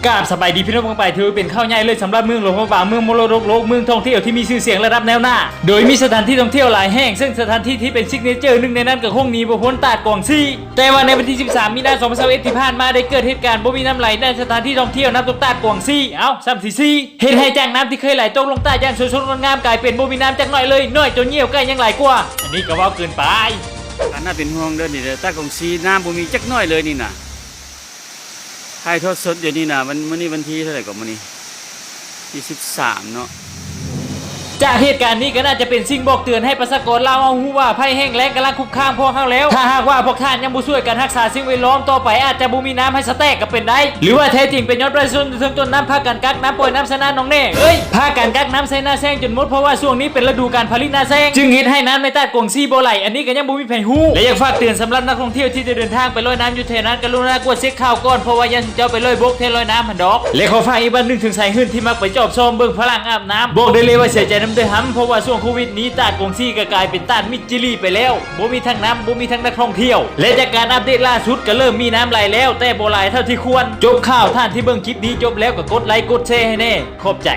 ກາບສະບາຍດີພີ່ນ້ອງປ້ອງປາຍ, ຖືເປັນຂ່າວໃຫຍ່ເລີຍສຳລັບເມືອງຫຼວງພະບາງ, ເມືອງມໍລະດົກໂລກ, ເມືອງທ່ອງທ່ຽວທີ່ມີຊື່ສຽງລະດັບແນວໜ້າ, ໂດຍມີສະຖານທີ່ທ່ອງທ່ຽວຫຼາຍແຫ່ງ, ເຊິ່ງສະຖານທີ່ທີ່ເປັນຊິກເນເຈີໜຶ່ງໃນນັ້ນກໍຄົງໜີບໍ່ພົ້ນຕາດກວາງຊີ. ແຕ່ວ່າໃນວັນທີສິບສາມ ມີນາ ສອງພັນຊາວເອັດ ທີ່ຜ່ານມາ ໄດ້ເກີດເຫດການບໍ່ມີນ້ຳໄຫຼໃນສະຖານທີ່ທ່ອງທ່ຽວນ້ຳຕົກຕາດກວາງຊີ, ເອົ້າ ຊ້ຳສີ່ ເຮັດໃຫ້ຈາກນ້ຳທີ່ເຄີຍໄຫຼຕົກລົງຕາດຢ່າງສວຍສົດງົດງາມ ກາຍເປັນບໍ່ມີນ້ຳຈັກໜ້ອຍເລີຍ, ໜ້ອຍຈົນຍ່ຽວໄກ່ຍັງຫຼາຍກວ່າ. ອັນນີ້ກໍເວົ້າເກີນໄປ. ອັນໜ້າເປັນຫ່ວງເດີນີ້ເດີ, ຕາດກອງຊີນ້ຳບໍ່ມີຈັກໜ້ອຍເລີຍນີ້ນະ. ຖ່າຍທອດສົດຢູ່ນີ້ນະ, ວັນ ມື້ນີ້ວັນທີເທົ່າໃດກໍມື້ນີ້? ທີສິບສາມເນາະ. ຈາກເຫດການນີ້ກໍໜ້າຈະເປັນສິ່ງບອກເຕືອນໃຫ້ປະຊາກອນລາວເຮົາຮູ້ວ່າ ໄພແຫ້ງແລ້ງກຳລັງຄຸກຄາມພວກເຮົາແລ້ວ. ຖ້າຫາກວ່າພວກທ່ານຍັງບໍ່ຊ່ວຍກັນຮັກສາສິ່ງແວດລ້ອມ, ຕໍ່ໄປອາດຈະບໍ່ມີນ້ຳໃຫ້ສະແຕກກໍເປັນໄດ້. ຫຼືວ່າແທ້ຈິງເປັນຍ້ອນປະຊາຊົນຢູ່ເທິງຕົ້ນນ້ຳພາກັນກັກນ້ຳ, ປ່ອຍນ້ຳໃສ່ນາໜອງແນ່. ເອີຍ! ພາກັນກັກນ້ຳໃສ່ນາແຊງຈົນໝົດ, ເພາະວ່າຊ່ວງນີ້ເປັນລະດູການຜະລິດນາແຊງ, ຈຶ່ງເຮັດໃຫ້ນ້ຳໃນຕາດກວາງຊີບໍ່ໄຫຼ. ອັນນີ້ກໍຍັງບໍ່ມີໃຜຮູ້ ແລະ ຢາກຝາກເຕືອນສຳລັບນັກທ່ອງທ່ຽວທີ່ຈະເດີນທາງໄປລອຍນ້ຳຢູ່ແຖວນັ້ນ, ກະລຸນາກວດເຊັກຂ່າວກ່ອນ, ເພາະວ່າຢ້ານເຈົ້າໄປລອຍບົກແທນລອຍນ້ຳຫັ້ນດອກ. ແລະ ຂໍຝາກອີກບາດໜຶ່ງເຖິງສາຍຫື່ນທີ່ມັກໄປຈອບຊອມເບິ່ງຝຣັ່ງອາບນ້ຳ, ບອກໄດ້ເລີຍວ່າເສຍໃຈນຳເດີຫຳ, ເພາະວ່າຊ່ວງໂຄວິດນີ້ ຕາດກວາງຊີກໍກາຍເປັນຕາດມິດຈິລີໄປແລ້ວ, ບໍ່ມີທັງນ້ຳ, ບໍ່ມີທັງນັກທ່ອງທ່ຽວ. ແລະ ຈາກການອັບເດດລ່າສຸດ ກໍເລີ່ມມີນ້ຳໄຫຼແລ້ວ, ແຕ່ບໍ່ຫຼາຍເທົ່າທີ່ຄວນ. ຈົບຂ່າວ, ທ່ານທີ່ເບິ່ງຄລິບນີ້ຈົບແລ້ວ ກໍກົດໄລກົດແຊໃຫ້ແນ່. ຂອບໃຈ.